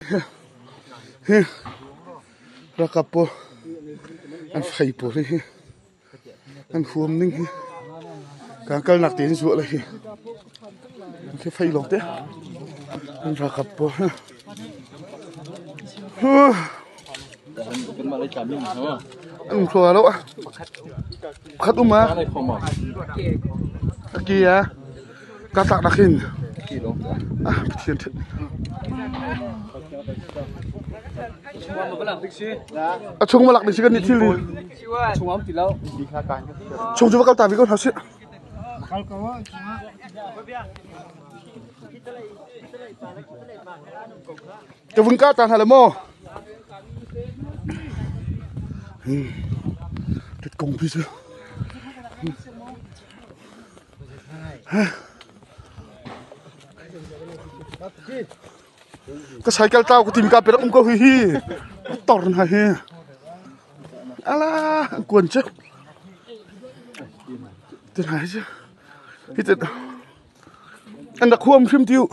Hi ralkap pawl an fei pawl hi an huam ning hi kan kalnak tein zuah le hi an fei lawng te an ralkap pawl an khua lo khat um a ki a Ka tlak nak hin ah Pathian ṭhat. A chung ma lak ding si kan nih thil ni. Chung cu va kal ta vi ko hna sih. Ka vun ka ta hna le maw. Tit kong pi cu. Ka cycle tlau ka tim ka pe um ko hi hi tor na hi ala kuan che tin hai che hi te an da khuam hrim tiu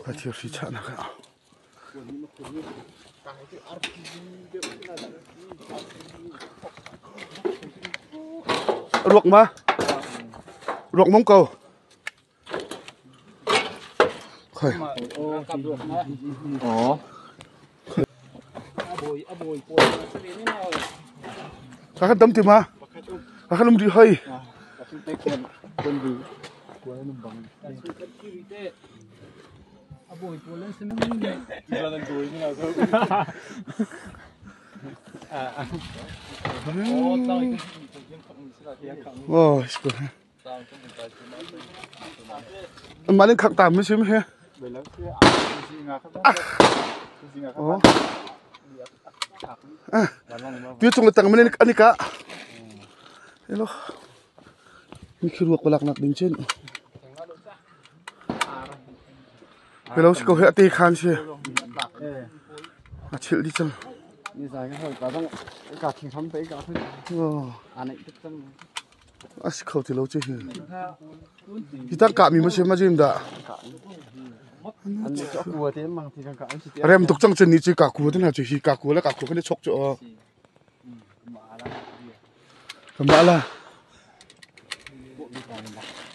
Ka thirhri chahnak ah. Ruak ma? Ruak mong ko. Ka kan dam ti ma? Ka kan um rih hoi. Oh, Mah nih khak ta mi sim hi. Oh. Tu chung le tang men ani ka. Hello. Mi khi ruak palak nak ding chin. Hello si ko he ate khan si. A chil di chang. Ni zai ka hoi ka dang ka thing ham pe ka thun. Oh. Anai tuk cang. A si kho ti lo cu hi. Hi tak kahmi ma si ma zim dah. Rem tuk cang cun ni cu ka ku te hna cu hi ka ku le ka ku kan i chok cu aw. Mah la.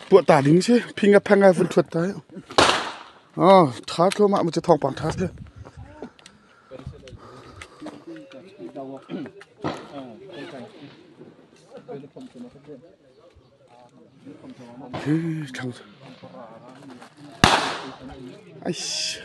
Puah ta ding si phing a phang a vun thuat ta. Oh, tha thluahmah ma cu thawngpang tha si. Aish.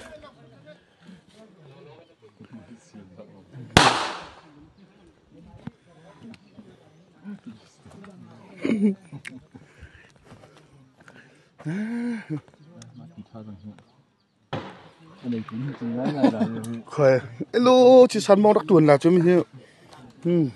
Khoi, elo chi san mong rak tuan la chu mi hi. Hmm.